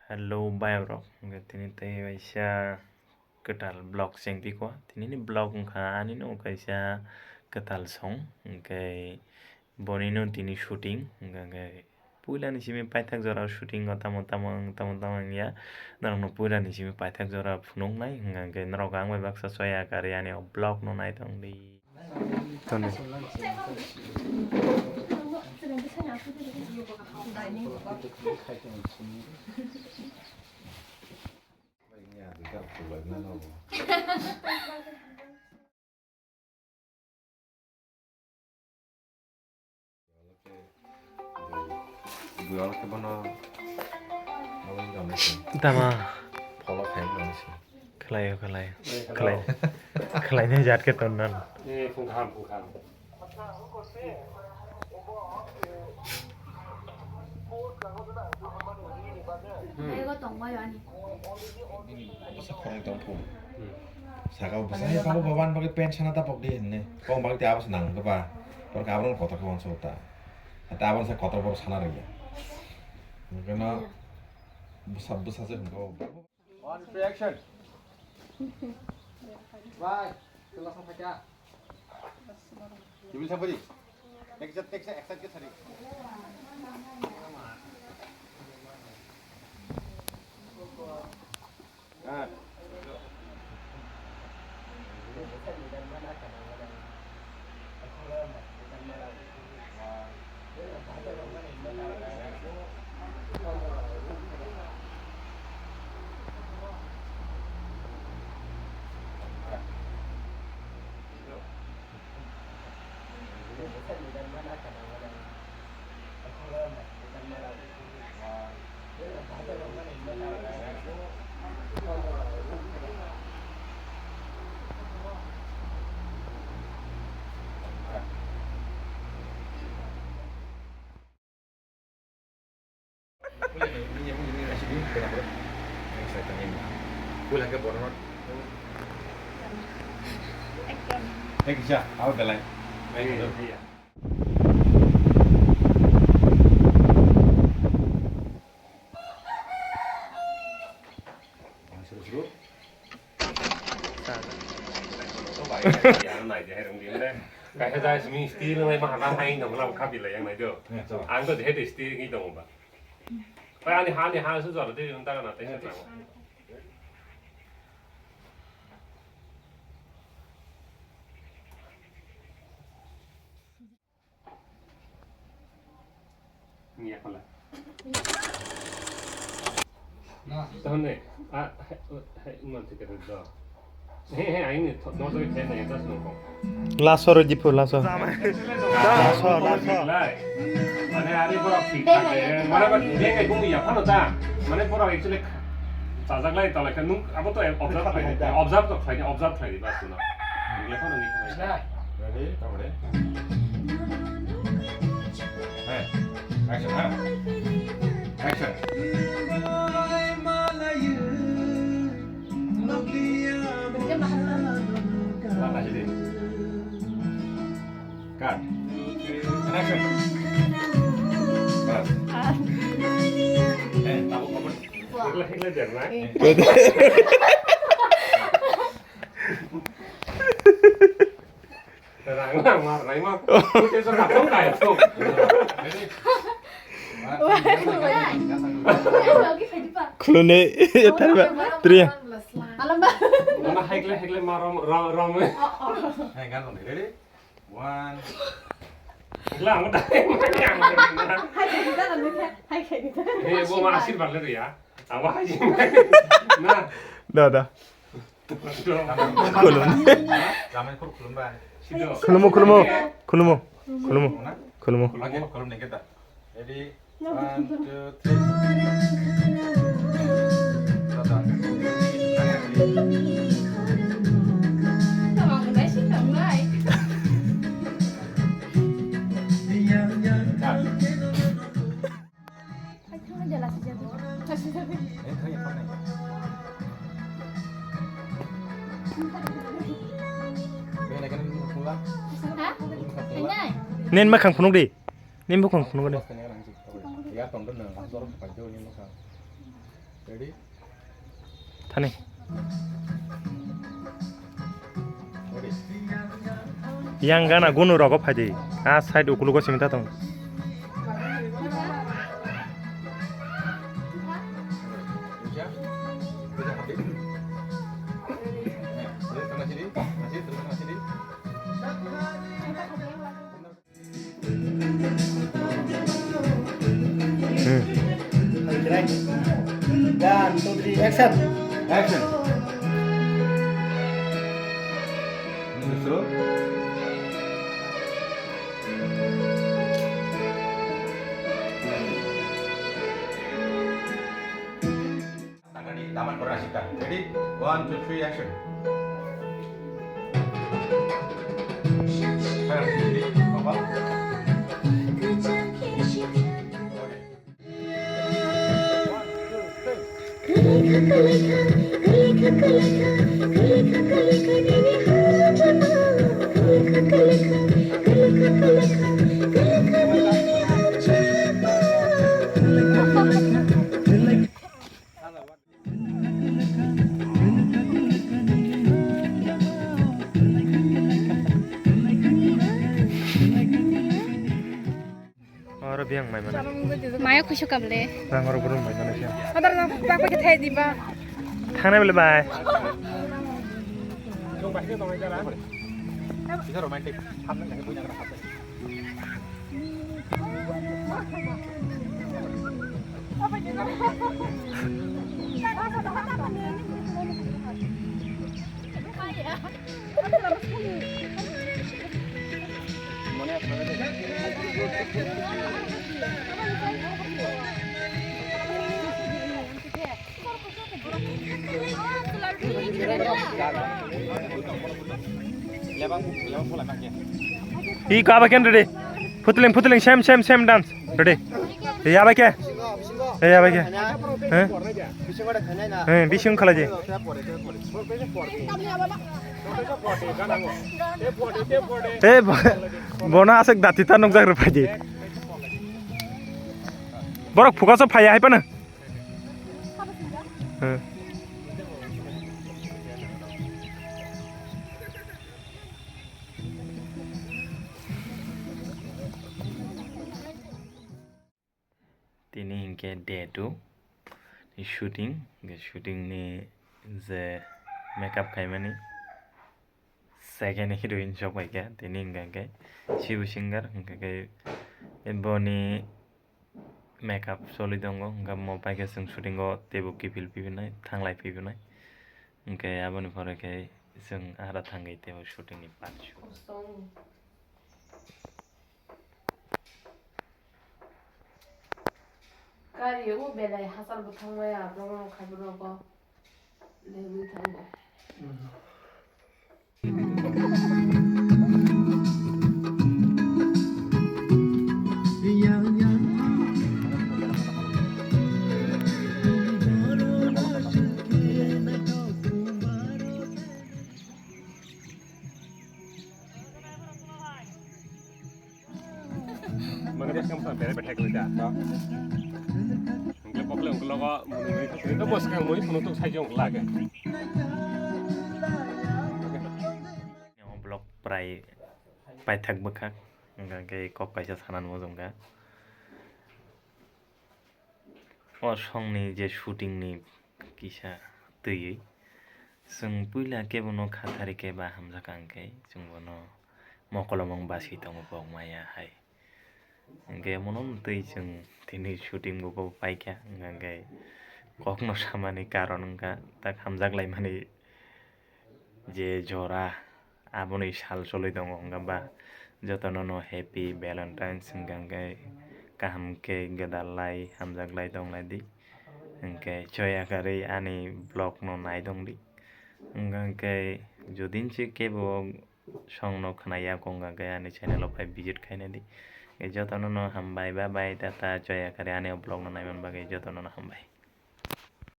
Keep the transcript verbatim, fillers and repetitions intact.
Hello, bye, bro. Hwnkhe tini tei waisa kwtal vlog chengpiko. Tinini vlog wngkha ani no kaisa kwtal song. Hwnkhe bonino tini shooting. Hwnkhe puilani simi paithak jora shooting o tamo tamo wng, tamo tamo wngya. Norokno puilani simi paithak jora phunuknai. Hwnkhe norok ang bai baksa soya kari ani o vlog no naitongdi. Toni. Tama. Khlaio, khlaio. Khlai-, khlainai jat khe tonnan. Eh, phung kaham, phung kaham. Bwsa khorang tong phung. Hmm. Saka bwsa, "Hey, babu, baban bagwi pant sana ta pok di," hinwi. Kok bagwi te abas nang khe ba. Tor ka abang kotor khe uansuk ta. Hatta abang sa kotor boro sana rwya. Hwnkhe no bwsa, bwsa se hwnkhe o. One, three, action. Bye. Kela sa thaka. Kibil sa bari. Take shot, take shot, action ke sari. Cut. Thank you, sir. How belai? Thank you. Kaisa jai simi steel nai ma hana hai nong lam kha bilai yang nai do. Ang to jehete steel ngi dong ba. Pai ani hani ha su jor de nang ta na te. Ni ya pala. Tahone, a, he, he, man thike do. He, he, aini, no to khe na ya das no ko. Laso ro jipu, laso. Laso, laso. Mane ari borok thik thak de. Mane ba de ngai bung ya phano ta. Mane borok actually chajaklai talai khe nung abo to observe khlai, observe to khlai, observe khlai bas no. Ngle phano ni khlai. Ready? Tabore. Hey, action, ha? Action. Lama sini. Cut. And action. Bas. Eh, tabuk, tabuk. Hekla, hekla jangnai. Rang, rang, mar, rang, mar. Kute so kapong kaya to. Khulune, tarba, triya. Mama hekla, hekla, mar, rom, rom, rom. Hey, gan, ready? One. Lang mo dai mo yang mo na. Hai khai di ta, hai khai di ta. Eh, bo ma asir bal le ya. Awa hai. Na. Da, da. Khulum. Ramai khur khulum ba. Sido. Khulumu, khulumu. Khulumu. Khulumu. Khulumu. Khulum ni kita. Jadi One, two, three. Nen makhang phunuk di. Nen bukhang phunuk di. Ya tongdo nang, jorok pajo ni makhang. Thani. Yang gana gunu rogo phaidi. A side ukulugo simi ta tong. Hmm. One, two, three, action. Action. Tagani daman korang sita. Ready? One, two, three, action. Oro biyang mai mana. Maya khusu kable. Rang oro brum mai mana siya. Adar na pak pak thai diba. Thangna bele bai. Romantic. Iko abai khe ready. Phutuling, phutuling, same, same, same dance. Ready. Ei abai khe. Ei abai khe. He? He, bising khalai di. Ei bo-, bono aswk dati ta nukjak rw phaidi. Borok phuka so phaiya hai phano. Hmm. Tini hinkhe day two ni shooting, hinkhe shooting ni je makeup khaimani second heroine sok paikha, tini hinkhe Shibu Singer, hinkhe boni makeup choli tongo, hwnkhe mo paikhe chwng shooting o teibo kiphil pibinai, thanglai pibinai, hwnkhe aboni pore khe chwng ara thangwi teibo shooting ni part shoot. Gari o belai hachal bwthang maya borok rok khai borok o lengwi thango. Mangde kam sam bere bethai koi da. Ungkle bokle ungkle go muni muni thok to bos kang muni phone to sai jong lage. Vlog prai paithak bwkhak, hwnkhe kok kaisa sanani mujungkha. O songni je shooting ni kisa twiwi, chwng puila khe bono khathari khe ba hamjak ang khe, chwng bono mokolomung basi tongo kok maya hai. Hwnkhe bono twi chwng tini shooting bo paikha, hwnkhe kokno samani karon wngkha tak hamjak laimani. Je jora aboni sal choli tongo, wngkha ba jotono no happy Valentine's, hwnkha hwnkhe kaham khe gwdal lai hamjak lai tong lai di, hwnkhe choya karwi ani vlog no nai tong di, wngkha hwnkhe jodi se kebo song no khwnaya wngkha hwnkhe ani channel o phai visit khaina di, jotono no hambai bye bye tata, choya karwi ani o vlog no naiman bagwi jotono no hambai.